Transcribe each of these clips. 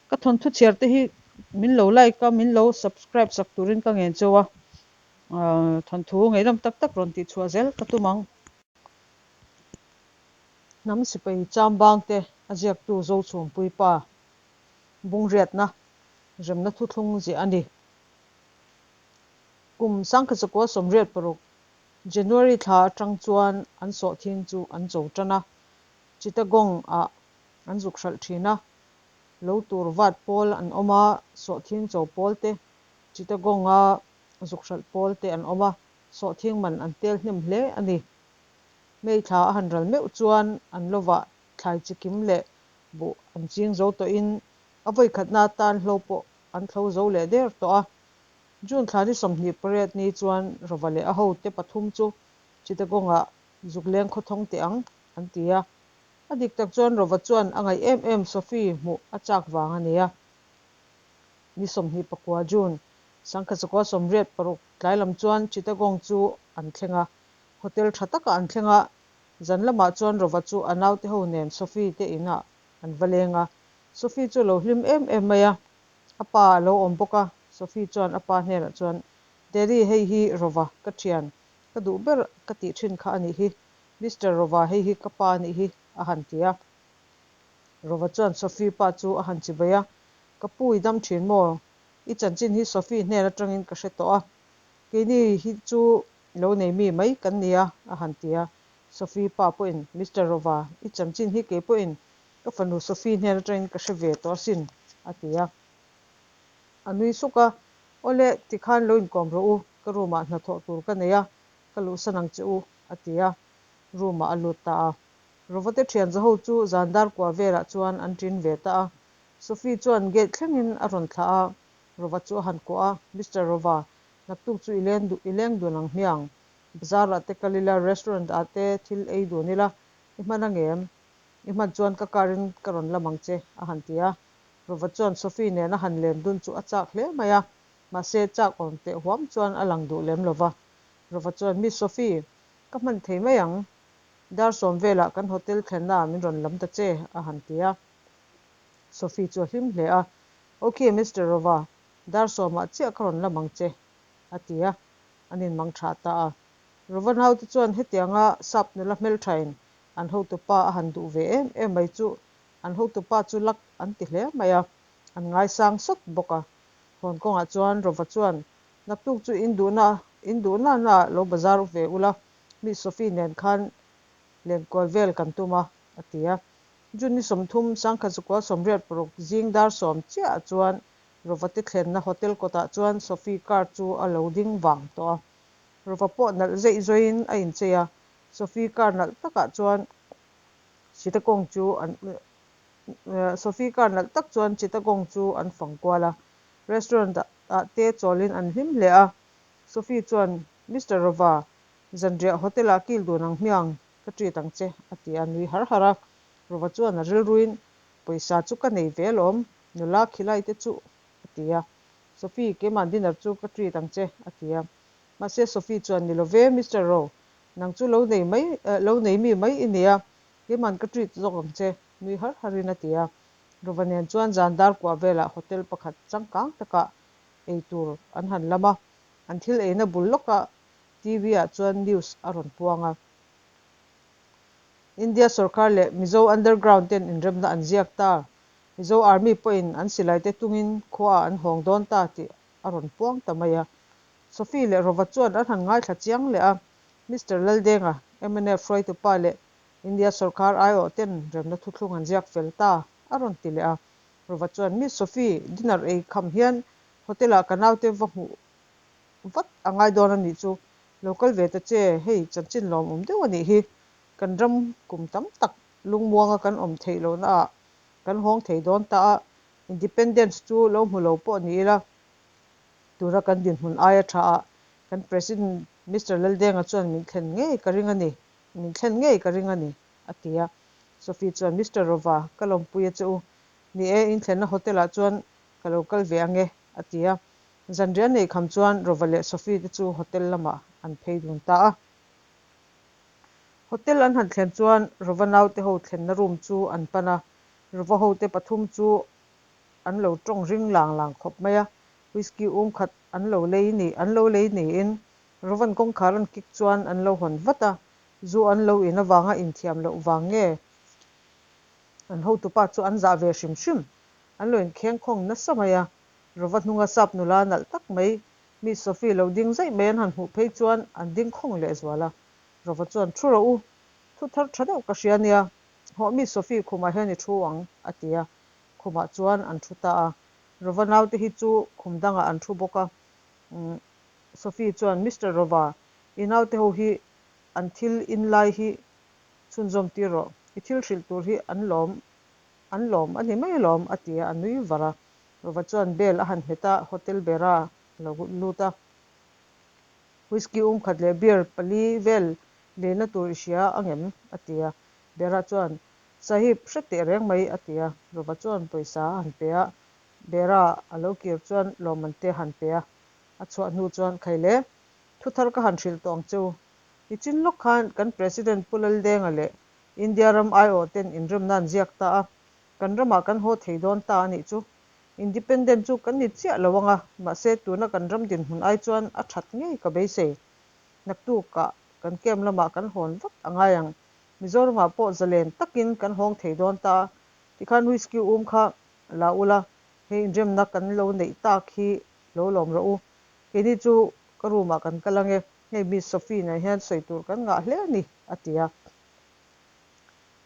Ka thawnthu chhiar te hi min lo like a, min lo subscribe sak turin ka ngen cheu a, thawnthu ngaihnawm tak tak rawn tih chhuah zel ka tum ang. Hnam sipai chambang te a ziaktu Zochhumpuii pa bungriatna remna thuthlung ziah a ni. Kum sangkhatsakua 86 January thla atang chuan an sawhthing chu an cho tan a, Chittagong ah an zuk hralh thin a, lo tur vat pawl an awm a, sawhthing cho pawl te, Chittagong a zuk hralh pawl te an awm a, sawhthing man an tel hnem hle a ni. May thla a han ral meuh chuan an lovah thlai chikim leh buh an ching zo tawhin a vawikhatna atan hlo pawh an thlo zo leh der tawh a. June thla ni 28 ni chuan Rova leh a hote pathum chu Chittagong-ah zuk leng khawthawng teh ang an ti a. A dik tak chuan Rova chuan a ngaih em em Sophie hmuh a chak vang a ni a. Ni 29 June, 1986 tlai lam chuan Chittagong chu an thleng a. Hotel tha takah an thleng a, zan lamah chuan Rova chu a naute ho nen Sophie te inah an va leng a. Sophie chu a lo hlim em em mai a, a pa a lo awm bawk a. Sophie chuan a pa hnenah chuan, Daddy, hei hi Rova ka thian, ka duh ber ka tih thin kha a nih hi. Mister Rova, hei hi ka pa a nih hi, a han ti a. Rova chuan Sophie pa chu a han chibai a, Ka pu i dam thin maw? I chanchin hi Sophie hnen atangin ka hre tawh a. Keini hi chu Lo nei mi mai kan nia, a han ti a. Sophie pa pawhin, Mister Rova, i chanchin hi kei pawhin ka fanu Sophie hnen atangin ka hre ve tawh asin, a ti a. A nui suk a, Awle, tikhan lo inkawm rawh u, ka room-ah hnathawh tur ka nei a, ka luhsan ang che u, a ti a. Room-ah a lut ta a. Rova te thian zaho chu zan dar kua velah chuan an ṭin ve ta a. Sophie chuan gate thlengin a rawn thlah a, Rova chu a han kuah a, Mister Rova, Naktuk chu i leng duh i leng dun ang hmiang. Bazar ah te kal ila, restaurant ah te thil ei dun ila, i hman angem? I hman chuan ka car in ka rawn lam ang che, a han ti a. Rova chuan Sophie nen a han len dun chu a chak hle mai a, mahse chak awm teh huam chuan a lang duh lem lova. Rova chuan, Miss Sophie, ka hman thei mai ang. Dar sawm velah kan hotel thlenna ah min rawn lam ta che, a han ti a. Sophie chu a hlim hle a, Ok, Mister Rova, Dar sawmah chiah ka rawn lam ang che, a ti a, an inmang tha ta a. Rova naute chuan hetianga sap nula hmelthain an hotupa a han duh ve em em mai chu an hotupa chu lak an ti hle mai a, an ngaisang sawt bawk a. Hawn kawngah chuan Rova chuan, Naktuk chu in duhna in duhna na lo bazar ve ula, Miss Sophie nen khan lenkual vel kan tum a, a ti a. June ni 30, 1986 zing dar sawm chiahah chuan Rovate thlenna hotel kawtah chuan Sophie car chu a lo ding vang tawh a. Rova pawh nalh zeih zawiin a inchei a, Sophie car nalh takah chuan Chittagong chu an Sophie car nalh tak chuan Chittagong chu an fang kual a. Restaurant ah te chawlin an hlim hle a. Sophie chuan, Mister Rova, zanriah hotel ah kil dun ang hmiang ka treat ang che, a ti a, nui har har a. Rova chuan a rilruin, Pawisa chu ka nei ve alawm, Nula khilai te chu, a ti a. Sophie, keimah dinner chu ka treat ang che, a ti a. Mahse Sophie chuan, Ni lo ve, Mister Rowe, nang chu lo nei mai, lo nei mi mai i nia, keiman ka treat zawk ang che, nui har harin a ti a. Rova nen chuan zan dar kuah velah hotel pakhat changkang takah ei tur an han lam a, an thil eina bul lawkah TV ah chuan news a rawn puang a. India sorkar leh Mizo underground ten inremna an ziak ta. Mizo Army pawhin an silaite tungin khuaah an hawng dawn ta tih a rawn puang ta mai a. Sophie leh Rova chuan an han ngaithla chiang leh a, Mister Laldenga, mnf hruaitupa leh India sorkar aiawh ten remna thuthlung an ziak fel ta a rawn ti leh a. Rova chuan, Miss Sophie, dinner ei kham hian hotel-ah ka naute va hmuh vat a ngai dawn a nih chu. Lo kal ve ta che, hei chanchin lawmawm deuh a nih hi. Kan ram kum tam tak lungmuanga kan awm theih lohna ah kan hawng thei dawn ta a, Independence chu lo hmu lo pawh ni ila, tuna kan dinhmun aia tha ah kan President Mister Laldenga chuan min thlen ngei ka ring a ni, min thlen ngei ka ring a ni, a ti a. Sophie chuan Mister Rova, ka lawmpui a che u. Ni e, inthlenna hotel ah chuan ka lo kal ve ang e, a ti a. Zanriah nei kham chuan Rova leh Sophie te chu hotel lamah an phei dun ta a. Hotel an han thlen chuan Rova naute ho thlenna room chu an pan a, Rova hote pathum chu an lo tawng ring lang lang khawp mai a, whisky um khat an lo lei ni an lo lei niin Rovan kawngkhar an kik chuan an lo hawn vat a, zu an lo in avanga inthiam loh vang nge an hotupa chu an zah ve hrim hrim, an lo inkhengkhawng nasa mai a, Rova hnunga sap nula nalh tak mai mi Sophie lo ding zaih mai an han hmuh phei chuan an ding khawng lehzual a, Rova chuan Thu rawh u, thu thar tha deuh ka hria a nia, hawh mi Sophie khumah hian i thu ang a ti a, khumah chuan an thu ta a, Rova naute hi chu khum dangah an thu bawk a, umm Sophie chuan Mister Rova, i naute ho hi an thil in lai hi chhunzawm tir rawh, i thil hrilh tur hi an lawm an lawm a ni mai alawm a ti a, a nui var a, Rova chuan bell a han hmet a, hotel bera a lo lut a. Whisky um khat leh beer pali vel leina tur i hria a ngem? a ti a. Bera chuan, Sahib, hre teh reng mai, a ti a. Rova chuan pawisa a han pe a. Bera a lo kir chuan lawmman te a han pe a. A chhuah hnu chuan, Khai le, thu thar ka han hrilh tawh ang che u. Nichin lawk khan kan President Pu Laldenga leh India ram aiawh ten inremna an ziak ta a. Kan ramah kan haw thei dawn ta a nih chu. Independent chu kan ni chiah lo ang a, mahse tuna kan ram dinhmun ai chuan a that ngei ka beisei. Naktukah kan camp lamah kan hawn vat a ngai ang. Mizoramah pawh zalen takin kan hawng thei dawn ta a, tikhan whisky um kha la ula, hei inremna kan lo neih tak hi lo lawm rawh u. Keini chu ka room ah kan kal ange, hei Miss Sophie nen hian sawi tur kan ngah hle a ni, a ti a.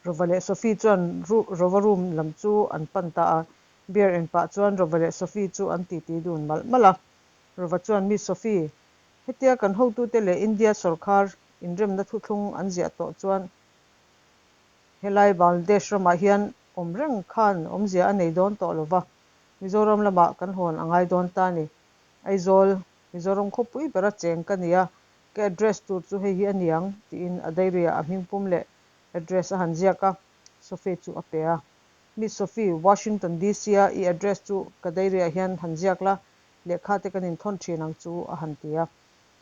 Rova leh Sophie chuan Rova room lam chu an pan ta a, beer en pah chuan Rova leh Sophie chu an titi dun malh malh a. Rova chuan, Miss Sophie, hetia kan hotute leh India sawrkhar inremna thuthlung an ziah tawh chuan helai Bangladesh ramah hian awm reng khan awmzia a nei dawn tawh lova, Mizoram lamah kan hawn a ngai dawn ta a ni. Aizawl, Mizoram khawpui bera cheng ka ni a, Ka address tur chu hei hi a ni ang, tiin a diary-ah a hmingpum leh address a han ziak a, Sophie chu a pe a. Miss Sophie, Washington DC-a i address chu ka diary-ah hian han ziak la, lehkha te kan inthawn thin ang chu, a han ti a.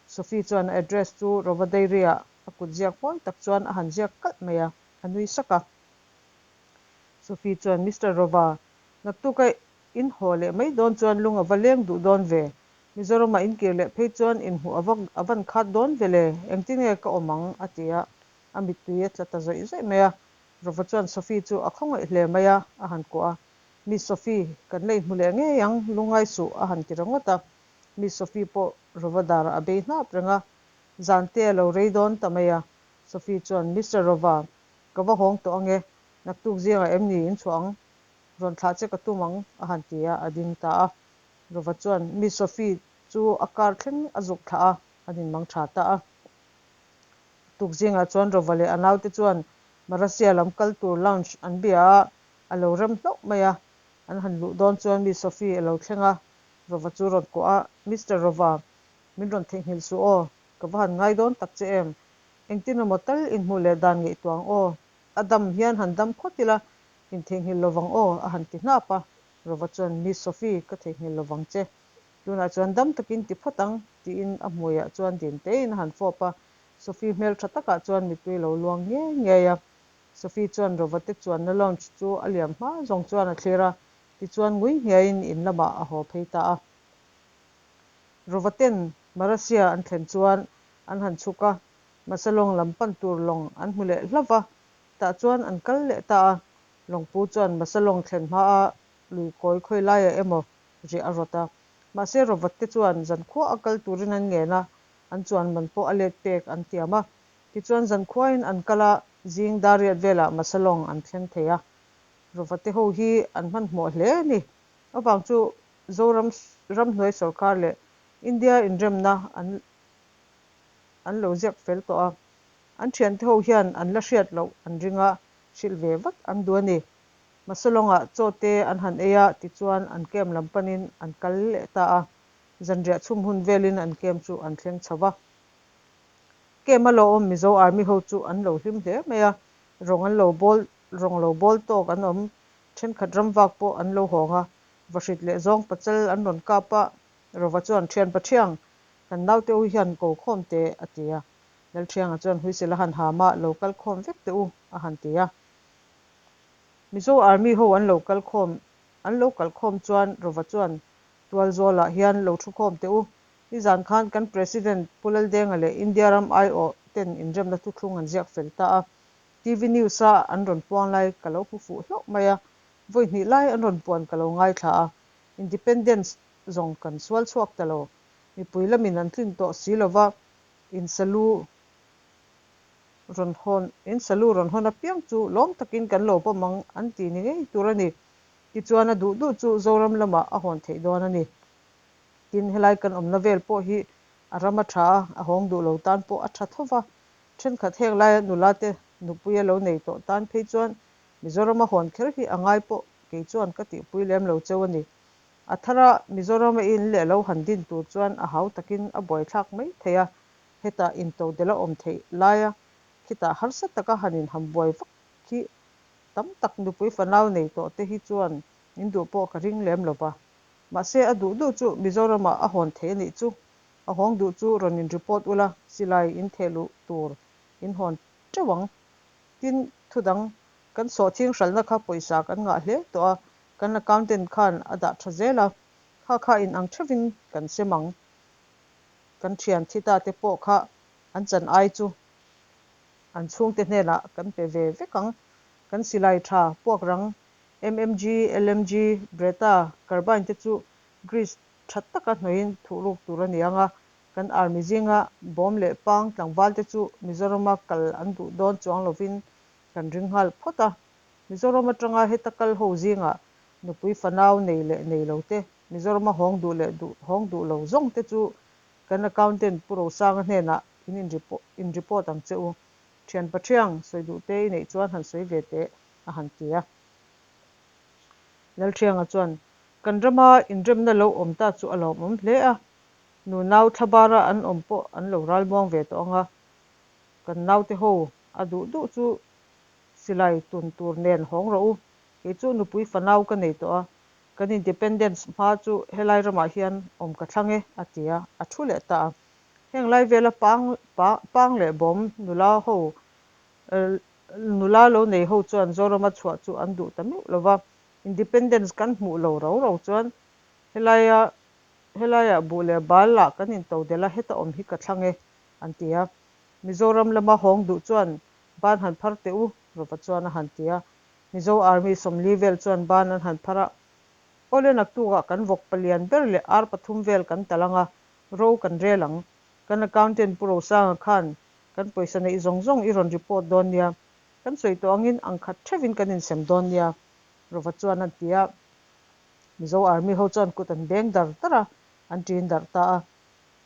Sophie chuan a address chu Rova diary-ah a kut ziak mawi tak chuan a han ziak kalh mai a, a nui sak a. Sophie chuan, Mister Rova, naktuka in haw leh mai dawn chuan lung a va leng duh dawn ve, Mizoramah in kir leh phei chuan inhmuh a va a van khat dawn ve le, engtin nge ka awm ang? a ti a, a mittui a tla ta zawih zawih mai a. Rova chuan Sophie chu a khawngaih hle mai a, a han kuah a. Miss Sophie, kan la inhmu leh ngei ang, lungngai suh, a han ti ringawt a. Miss Sophie pawh Rova darah a bei hnap reng a, zan te a lo rei dawn ta mai a. Sophie chuan, Mister Rova, ka va hawng tawh ange, naktuk zingah em ni in chhuah ang? Rawn thlah che ka tum ang, a han ti a, a ding ta a. Rova chuan Miss Sophie chu a car thleng a zuk thlah a, an inmang tha ta a. Tukzingah chuan Rova leh a naute chuan Marasia lam kal tur lounge an bia a, a lo rem hlauh mai a. An han luh dawn chuan Miss Sophie a lo thleng a, Rova chu rawn kuah a, Mister Rova, min rawn theihnghilh suh aw, ka va han ngai dawn tak che em? Engtin emaw tal inhmuh leh dan ngaihtuah ang aw, a dam hian han dam phawt ila, intheihnghilh lovang aw, a han ti hnap a. Rova chuan, Miss Sophie, ka theihnghilh lovang che. Tunah chuan dam takin ti phawt ang, tiin a hmuiah chuan din tein a han fawp a. Sophie hmel tha takah chuan mittui lo luang ngei ngei a. Sophie chuan Rova te chuanna lounge chu a liam hma zawng chuan a thlir a, tichuan ngui nghiaiin in lamah a haw phei ta a. Rova ten Marasia an thlen chuan an han chhuk a, Masalong lam pan tur lawng an hmu leh hlauh va, tah chuan an kal leh ta a. Lawngpu chuan Masalong thlen hmaa lui kawi khawi laiah emaw riah a rawt a. Mahse Rawvat te chuan zankhua a kal turin an ngen a, an chuan man pawh a let pek an tiam a. Tichuan zankhuain an kal a, zing dar riat velah Masalong an thleng thei a. Rawvat te ho hi an hmanhmawh hle a ni. Avang chu Zoram ramhnuai sawrkar leh India inremna an an lo ziak fel tawh a. An thiante ho hian an la hriat loh an ring a, hrilh ve vat an duh a ni. Masalawngah chaw te an han ei a, tichuan an camp lam panin an kal leh ta a. Zanriah chhum hun velin an camp chu an thleng chho va. Camp a lo awm Mizo Army ho chu an lo hlim hle mai a, rawng an lo bawl rawng lo bawl tawk an awm, thenkhat ramvak pawh an lo hawng a, vahrit leh zawng pachal an rawn kap a, Rova chuan thian Pathiang, kan naute u hian ko khawm teh a ti a. Lalthianga chuan Huisela han ham a, lo kal khawm vek teh u, a han ti a. Mizo Army ho an lo kal khawm An lo kal khawm chuan Rova chuan, Tualzawlah hian lo thu khawm teh u. Nizan khan kan President Pu Laldenga leh India ram aiawh ten inremna thuthlung an ziak fel ta a. TV News a an rawn puang lai ka lo hmu fuh hlauh mai a. Vawi hnih lai an rawn puan ka lo ngaithla a. Independence zawng kan sual chhuak ta lo. Mipui lamin an tlin tawh si lova, insalu rawn hawn, insalu rawn hawn apiang chu lawm takin kan lo pawm ang an ti ni ngei tur a ni. Tichuan a duh duh chu Zoram lamah a hawn theih dawn a ni. Tin, helai kan awmna vel pawh hi a ram a tha a, a hawng duh lo tan pawh a tha tho va. Thenkhat heng laia nula te nupui a lo nei tawh tan phei chuan Mizoram a hawn kher hi a ngai pawh kei chuan ka tihpui lem lo cheu a ni. A thara Mizoram a in leh lo han din tur chuan a hau takin a buaithlak mai thei a, hetah intodelh a awm theih laia khitah harsa taka han inhambuai vak hi tam tak nupui fanau nei tawh te hi chuan in duh pawh ka ring lem lo va. Mahse a duh duh chu Mizoramah a hawn thei a nih chu. A hawng duh chu rawn in report ula, silai in theh luh tur in hawn teuh ang. Tin, thudang kan sawhthing hralhna kha pawisa kan ngah hle tawh a, kan accountant khan a dah tha zel a, kha kha in ang theuhin kan sem ang. Kan thian thi ta te pawh kha an chan ai chu an chhungte hnenah kan pe ve vek ang. Kan silai tha puak rang MMG, LMG, Bretta, Carbine te chu grease tha taka hnawihin thuhruk tur a ni ang a, kan army zinga bawm leh pang tlangval te chu Mizorama kal an duh dawn chuang lovin kan ring nghal phawt a. Mizoram atanga heta kal ho zingah nupui fanau nei leh nei lo te, Mizorama hawng duh leh duh hawng duh lo zawng te chu kan accountant Pu Rosanga hnenah in in report ang che u. Thian Pathiang, sawi duh te i neih chuan han sawi ve teh, a han ti a. Lalthianga chuan, Kan rama inremna lo awm ta chu a lawmawm hle a, nunau thlabara an awm pawh an lo ralmuang ve tawh ang a, kan naute ho a duh duh chu silai tun tur nen hawng rawh u, kei chu nupui fanau ka nei tawh a, kan independence hma chu helai ramah hian awm ka thlang e, a ti a, a thu leh ta a. Heng lai vela pang pang leh bawm nula ho Nula lo nei ho chuan Zorama chhuah chu an duh ta meuh lo va, Independence kan hmuh lo rau rau chuan helaia helaiah buh leh bal lah kan intodelh a, heta awm hi ka thlang e, an ti a. Mizoram lama hawng duh chuan ban han phar teh u, Rova chuan a han ti a. Mizo Army 40 vel chuan ban an han phar a, Awle naktukah kan vawk palian ber leh ar pathum vel kan tal ang a, ro kan rel ang. Kan accountant Pu Rosanga khan Kan pawisa neih zawng zawng i rawn report dawn nia, kan sawi tawh angin ang khat theuhin kan insem dawn nia, Rova chuan a ti a. Mizo Army ho chuan kut an beng dar dar a, an ṭin darh ta a.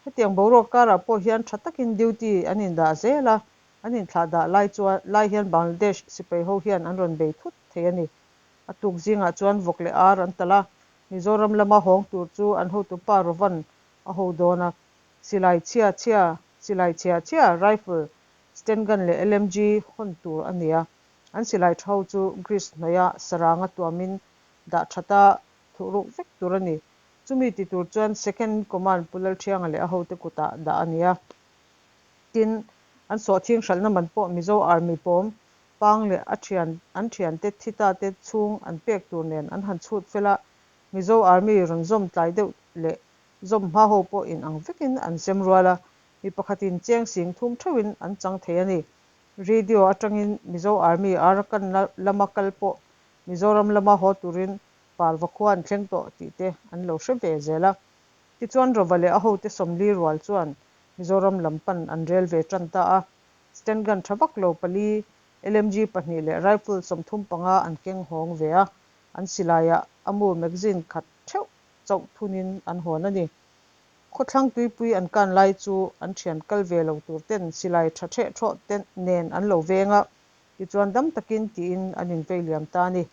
Hetiang boruak karah pawh hian ṭha takin duty an indah zel a, an inthlah dah lai chuan lai hian Bangladesh sipai ho hian an rawn bei thut thei a ni. A tuk zingah chuan vawk leh ar an talh a, Mizoram lama hawng tur chu an hotupa Rovan a ho dawn a. Silai chhia chhia, silai chhia chhia, rifle, sten gun leh LMG hawn tur a ni a. An silai tha ho chu grease hnawih a saranga tuamin dah that a thuhruk vek tur a ni. Chumi ti tur chuan second command Pu Lalthianga leh a hote kutah dah a ni a. Tin, an sawhthing hralhna man pawh Mizo Army pawm pang leh a thian an thiante thi ta te chhung an pek tur nen an han chhut fel a, Mizo Army rawn zawm tlai deuh leh Zawm hma ho pawh in ang vekin an sem rual a, mi pakhatin cheng sing thum theuhin an chang thei a ni. Radio atangin Mizo Army Arakan lama kal pawh Mizoram lama haw turin Parva khua an thleng tawh tih te an lo hre ve zel a. Tichuan Rova leh a hote 40 rual chuan Mizoram lam pan an rel ve tan ta a. Sten gun tha vak lo pali, LMG pahnih leh rifle 35 an keng hawng ve a, an silaiah a mu magazine khat theuh chauh thunin an hawn a ni. Khawthlang tuipui an kan lai chu an thian kal ve lo tur ten silai tha theh thawh te nen an lo veng a, tichuan dam takin tiin an invei liam ta a ni.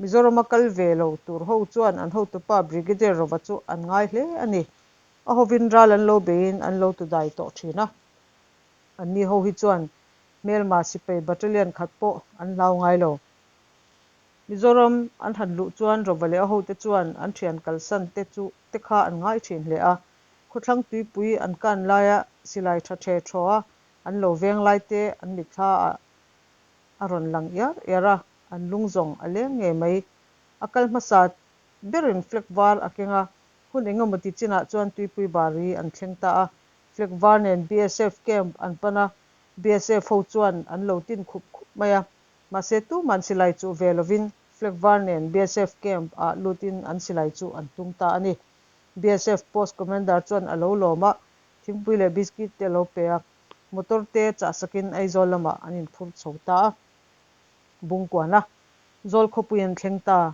Mizorama kal ve lo tur ho chuan an hotupa Brigadier Rova chu an ngai hle a ni. A hovin ral an lo beiin an lo tudai tawh thin a. Anni ho hi chuan hmelma sipai battalion khat pawh an hlau ngai lo. Mizoram an han luh chuan Rova leh a hote chuan an thian kalsan te chu te kha an ngai thin hle a. Khawthlang tuipui an kan laia silai tha the thaw a an lo veng lai te an mitthla ah a rawn lang iar iar a, an lung zawng a leng ngei mai. A kal hmasa berin flag var a keng a, hun engemaw ti chinah chuan Tuipuibari an thleng ta a. Flag var nen BSF camp an pan a, BSF ho chuan an lo tin khup khup mai a. Mahse tuman silai chuh ve lovin flag var nen BSF camp ah lutin an silai chu an tum ta a ni. BSF post commander chuan a lo lawm a, thingpui leh biscuit te a lo pe a, motor te chahsakin Aizawl lamah an inphur chho ta a. Bungkuana Zawl khawpui an thleng ta.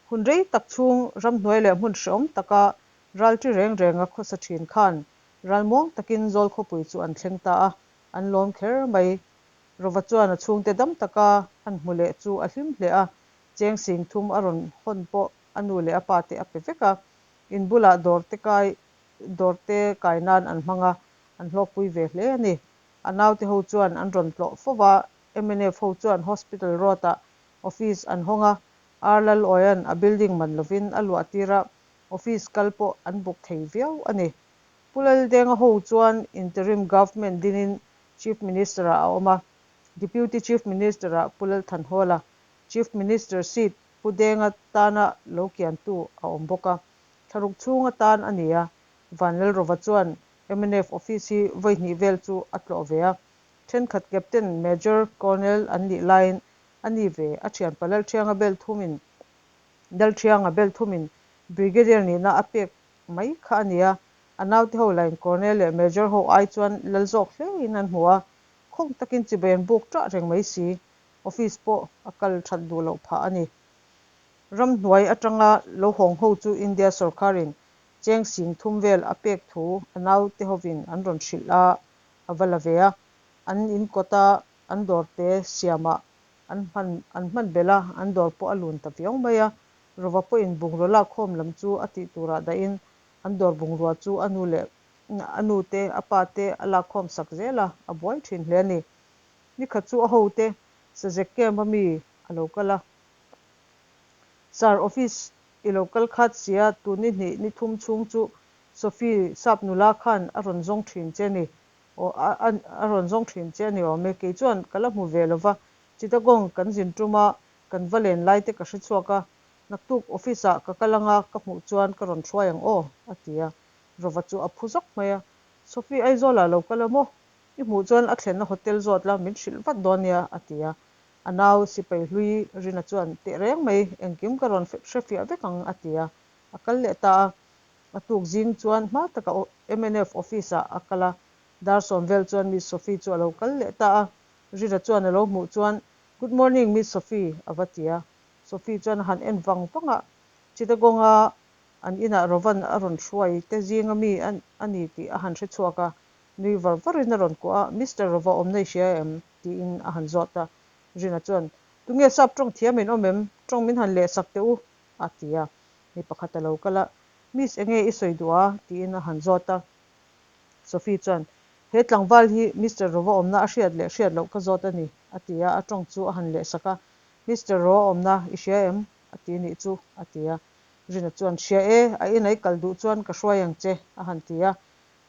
Hun rei tak chhung ramhnuai leh hmun hrehawm taka ralṭi reng renga khawsa ṭhin khan ralmuang takin Zawl khawpui chu an thleng ta a, an lawm kher mai. Rova chuan a chhungte dam taka an hmu leh chu a hlim hle a, cheng sing thum a rawn hawn pawh a nu leh a pa te a pe vek a, in bulah dawr te kai dawr te kai nan an hmang a, an hlawkpui ve hle a ni. A naute ho chuan an rawn tlawh fo va, mnf ho chuan Hospital Road ah office an hawng a, Ar Lalawia'n a building man lovin a luah tir a, office kal pawh an buk thei viau a ni. Pu Laldenga ho chuan Interim Government dinin Chief Minister-ah a awm a, Deputy Chief Minister-ah Pu Lalthanhawla, Chief Minister seat Pu Denga tana lo kiantu a awm bawk a, thlaruk chhung atan a ni a, Vanlalrova chuan mnf office hi vawi hnih vel chu a tlawh ve a, thenkhat Captain, Major, Colonel an nih laiin a ni ve, a thianpa Lalthianga bel thumin Lalthianga bel thumin Brigadier nihna a pek mai kha a ni a, a naute ho lain Colonel leh Major ho ai chuan lal zawk hlein an hmu a, khawng takin chibai an buk ṭah reng mai si, office pawh a kal ṭhat duh loh phah a ni. Ramhnuai aṭanga lo hawng ho chu India sawrkharin cheng sing thum vel a pek thu a naute hovin an rawn hrilh a, a va la ve a, an in kawta an dawrte siamah an hman an hman belh a, an dawr pawh a lun ta viau mai a. Rova pawhin bungraw lakkhawm lam chu a tih turah dahin an dawr bungrua chu a nu leh a nu te, a pa te a lakkhawm sak zel a, a buai thin hle a ni. Nikhat chu a hote Sazek camp a mi a lo kal a. Sir, office i lo kal khat sia, tun ni hnih ni thum chhung chu Sophie sap nula khan a rawn zawng thin che a ni. Aw, a a rawn zawng thin che a ni awm e. Kei chuan ka la hmu ve lo va, Chittagong kan zin tum a, kan va len lai te ka hre chhuak a, naktuk office ah ka kal anga ka hmuh chuan ka rawn hruai ang aw, a ti a. Rova chu a phu zawk mai a, Sophie Aizawl ah lo kal a maw? I hmuh chuan a thlenna hotel zawt la min hrilh vat dawn nia, a ti a. A nau sipai hlui Rina chuan, Teh reng mai, engkim ka rawn hrefiah vek ang, a ti a. A kal leh ta a. A tuk zing chuan hma taka mnf office ah a kal a. Dar sawm vel chuan Miss Sophie chu a lo kal leh ta a. Rina chuan a lo hmuh chuan, Good morning Miss Sophie, a va ti a. Sophie chuan a han en vang vang a. Chittagong-a an inah Rovan a rawn hruai te zinga mi a ni tih a han hre chhuak a. Nui var varin a rawn kuah a, Mister Rova awmna i hria em? tiin a han zawt a. Rina chuan, Tunge sap tawng thiam in awm em? Tawng min han lehsak teh u, a ti a. Mi pakhat a lo kal a, Miss enge i sawi duh a? tiin a han zawt a. Sophie chuan, He tlangval hi Mister Rova awmna a hriat leh hriat loh ka zawt a ni, a ti a, a tawng chu a han lehsak a. Mister Rova awmna i hria em? a ti nih chu, a ti a. Rina chuan, Hria e, a inah i kal duh chuan ka hruai ang che, a han ti a.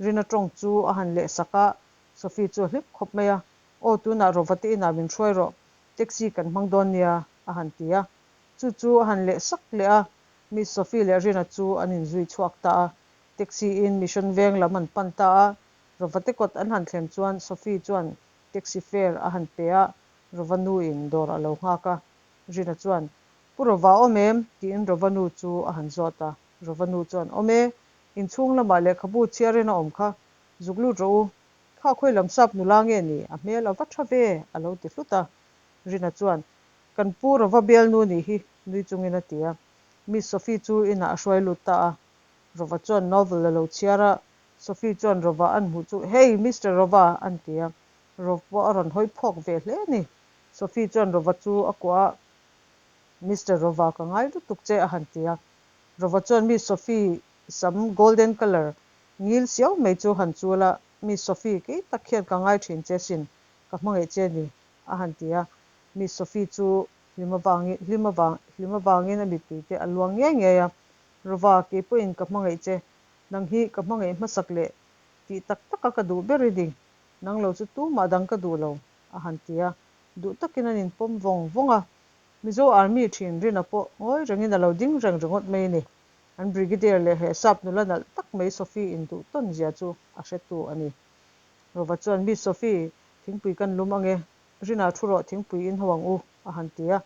Rina tawng chu a han lehsak a, Sophie chu a hlip khawp mai a, Aw, tunah Rova te inah min hruai rawh, taxi kan hmang dawn nia, a han ti a. Chu chu a han lehsak leh a, Miss Sophie leh Rina chu an inzui chhuak ta a. Taxi in Mission Veng lam an pan ta a, Rova te kawt an han thlen chuan Sophie chuan taxi fare a han pe a, Rova nu in dawr a lo nghak a. Rina chuan, Pu Rova awm em? tiin Rova nu chu a han zawt a. Rova nu chuan, Awm e, Inchhung lamah lehkhabu chhiarin a awm kha, zuk lut rawh u. Kha khawi lam sap nula nge ni? A hmel a va tha ve, a lo ti hlut a. Rina chuan, Kan pu Rova bialnu nih hi, nui chungin a ti a. Miss Sophie chu inah a hruai lut ta a. Rova chuan novel a lo chhiar a, Sophie chuan Rova an hmuh chu, Hey, Mister Rova! an ti a. Rov pawh a rawn hawi phawk ve hle a ni. Sophie chuan Rova chu a kuah a, Mister Rova, ka ngai lutuk che, a han ti a. Rova chuan Miss Sophie sam golden colour ngil siau mai chu han chul a, Miss Sophie, kei tak hian ka ngai thin che sin, ka hmangaih che ni, a han ti a. Miss Sophie chu hlim avangin hlim avang hlim avangin a mittui te a luang ngiai ngiai a, Rova, kei pawhin ka hmangaih che, nang hi ka hmangaih hmasak leh tih tak taka ka duh ber i ni, nang lo chu tumah dang ka duh lo, a han ti a. Duh takin an inpawm vawng vawng a. Mizo Army thin Rina pawh ngawi rengin a lo ding reng ringawt mai a ni. An Brigadier leh he sap nula nalh tak mai Sophie induh tawn zia chu a hretu a ni. Rova chuan, Miss Sophie, thingpui kan lum ange, Rina thu rawh thingpui in ho ang u, a han ti a.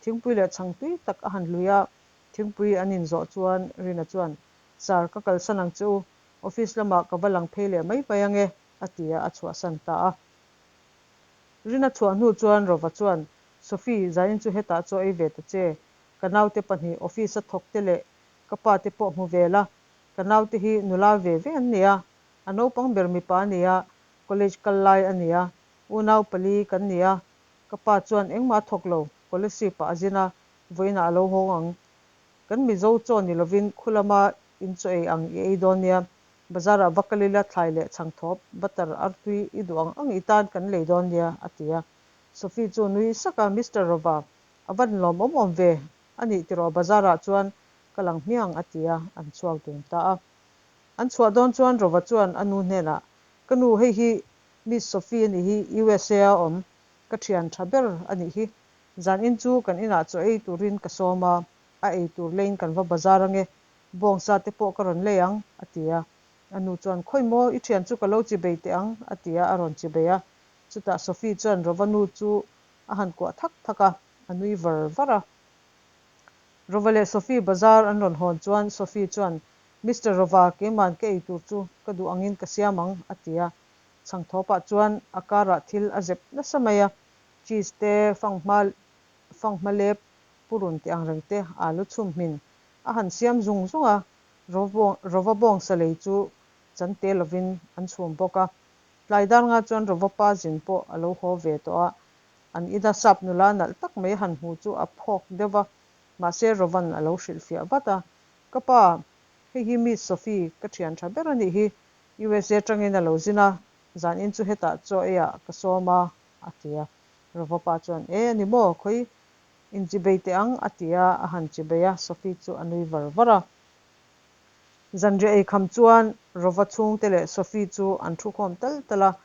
Thingpui leh chhang tui tak a han hlui a, thingpui an in zawh chuan Rina chuan, Sir, ka kalsan ang che u, office lamah ka va lang phei leh mai mai ange, a ti a, a chhuahsan ta a. Rina chhuah hnu chuan Rova chuan, Sophie, zanin chu hetah chaw ei ve ta che, ka naute pahnih office a thawk te leh ka pa te pawh hmu ve la, ka naute hi nula ve ve an nia, a naupang ber mipa a nia, college kal lai a nia, unau pali kan nia, ka pa chuan engmah a thawk lo, Kolasib ah a zin a, vawiinah a lo hawng ang. Kan Mizo chaw ni lovin khu lama in chaw ei ang i ei dawn nia, bazar ah va kal ila thlai leh chhangthawp, butter, artui i duh ang ang i tan kan lei dawn nia, a ti a. Sophie chu nui sak a, Mister Rova, a van lawm awm awm ve, a nih tiraw bazar ah chuan ka lang hmiang a ti a, an chhuak dun ta a. An chhuah dawn chuan Rova chuan a nu hnenah, Ka nu, hei hi Miss Sophie a nih hi, USA a awm, ka thian tha ber a nih hi. Zan in chu kan inah chaw ei turin ka sawm a, a ei tur leiin kan va bazar ange, bawngsa te pawh ka rawn lei ang, a ti a. A nu chuan, Khawi maw, i thian chu ka lo chibei teh ang, a ti a, a rawn chibei a. Chutah Sophie chuan Rova nu chu a han kuah thak thak a, a nui var var a. Rova leh Sophie bazar an rawn hawn chuan Sophie chuan, Mister Rova, keiman ka ei tur chu ka duh angin ka siam ang, a ti a. Chhangthawpah chuan a karah thil a zep nasa mai a, cheese te, fanghma fanghma lep, purun tih ang reng te, alu chhum hmin a han siam zung zung a, Rova bawngsa lei chu chan te lovin an chhum bawk a. Tlai dar nga chuan Rova pa zin pawh a lo haw ve tawh a, an ina sap nula nalh tak mai han hmu chu a phawk deuh va, mahse Rovan a lo hrilhfiah vat a, Ka pa, hei hi Miss Sophie ka thian tha ber a nih hi, USA atangin a lo zin a, zan in chu hetah chaw eiah ka sawm a, a ti a. Rova pa chuan, E, a ni maw, khawi inchibei teh ang, a ti a, a han chibei a, Sophie chu a nui var var a. Zanriah ei kham chuan Rova chhungte leh Sophie chu an thu khawm tal tal a,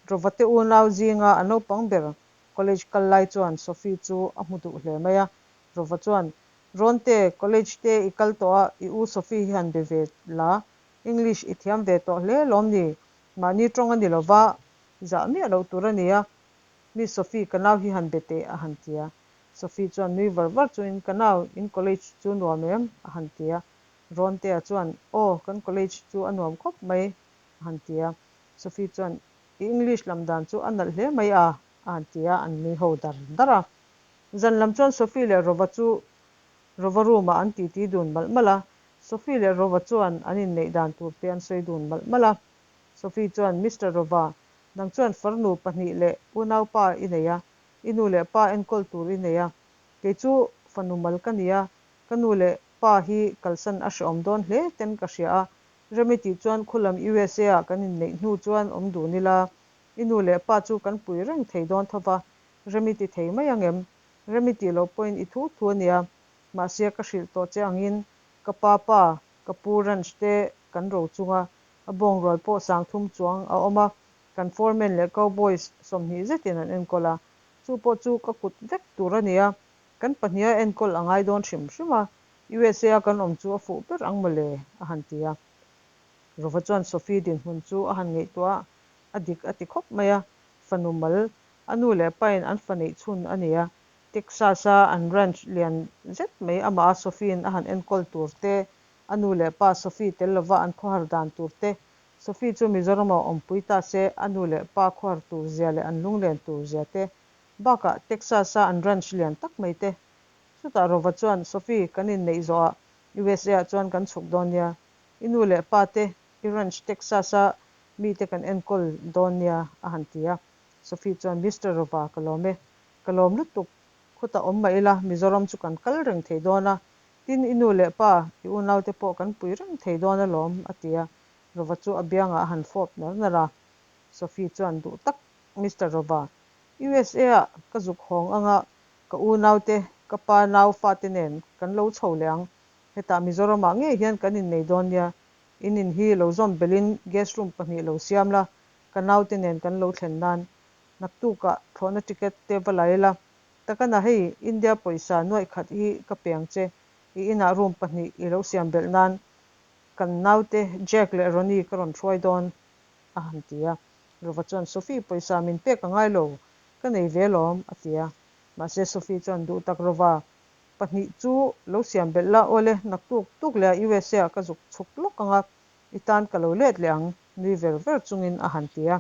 Rova te unau zinga a naupang ber college kal lai chuan Sophie chu a hmu duh hle mai a, Rova chuan, Rawnte, college te i kal tawh a, i u Sophie hi han be ve la, English i thiam ve tawh hle lawm ni? Mahni tawng a ni lo va, zah miah loh tur a nia, mi Sophie ka nau hi han be teh a han ti a. Sophie chuan nui var var chungin ka nau, in college chu nuam em? a han ti a. Rawntea chuan aw, kan college chu a nuam khawp mai a han ti a. Sophie chuan i English lam dan chu a nalh hle mai a a han ti a, an nui ho dar dar a. Zan lam chuan Sophie leh Rova chu Rova room ah an titi dun malh malh a, Sophie leh Rova chuan an inneih dan tur te an sawi dun malh malh a. Sophie chuan, Mister Rova, nang chuan farnu pahnih leh unaupa i nei a, i nu leh pa enkawl tur i nei a. Kei chu fanu mal ka ni a, ka nu leh pa hi kalsan a hreawm dawn hle ten ka hria a. Remi tih chuan khulam USA ah kan inneih hnu chuan awm dun ila, i nu leh pa chu kan pui reng thei dawn tho va, Remi ti thei mai ang em? Remi tih loh pawhin i thu thu a nia, mahse ka hrilh tawh che angin ka pa pa, ka pu ranch te kan ro chunga a bawngrual pawh sangthum chuang a awm a, kan foreman leh cowboys 20 zetin an enkawl a, chu pawh chu ka kut vek tur a nia, kan pahniha enkawl a ngai dawn hrim hrim a, USA a kan awm chu a fuh ber ang mawle a han ti a. Rova chuan Sophie dinhmun chu a han ngaihtuah a, a dik a ti khawp mai a, fanu mal A nu leh pain an fa neih chhun a ni a, Texas-a an ranch lian zet mai amah a Sophie-in a han enkawl tur te, a nu leh pa Sophie tel lova an khawhar dan tur te, Sophie chu Mizoram-ah awmpui ta se a nu leh pa khawhar tur zia leh an lunglen tur zia te, bakah Texas-a an ranch lian tak mai te. Chutah Rova chuan, Sophie, kan inneih zawhah USA-ah chuan kan chhuk dawn nia. I nu leh pa te, i ranch Texas-a mite kan enkawl dawn nia, a han ti a. Sophie chuan, Mister Rova, ka lawm e. Ka lawm lutuk. Khutah awm mah ila, Mizoram chu kan kal reng thei dawn a. Tin, i nu leh pa, i unaute pawh kan pui reng thei dawn alawm, a ti a. Rova chu a biangah a han fawp nar nar a. Sophie chuan, Duh tak, Mister Rova. USA-ah ka zuk hawng anga ka unaute, ka pa nau fate nen kan lo chho leh ang. Hetah Mizoramah ngei hian kan innei dawn nia. In in hi lo zawm belhin guest room pahnih lo siam la, Ka naute nen kan lo thlen nan naktukah thlawhna ticket te va la ila, Takana hei India pawisa nuaih khat hi ka pe ang che, i inah room pahnih i lo siam belh nan kan naute Jack leh Ronnie ka rawn hruai dawn, a han ti a. Rova chuan, Sophie, pawisa min pek a ngai lo, ka nei ve alawm, a ti a. Mahse Sophie chuan, Duhtak Rova, pahnih chu lo siam belh la, awle, naktuk tuk leh ah USA ah ka zuk chhuk lawk ang a, i tan ka lo let leh ang, nui ver ver chungin a han ti a.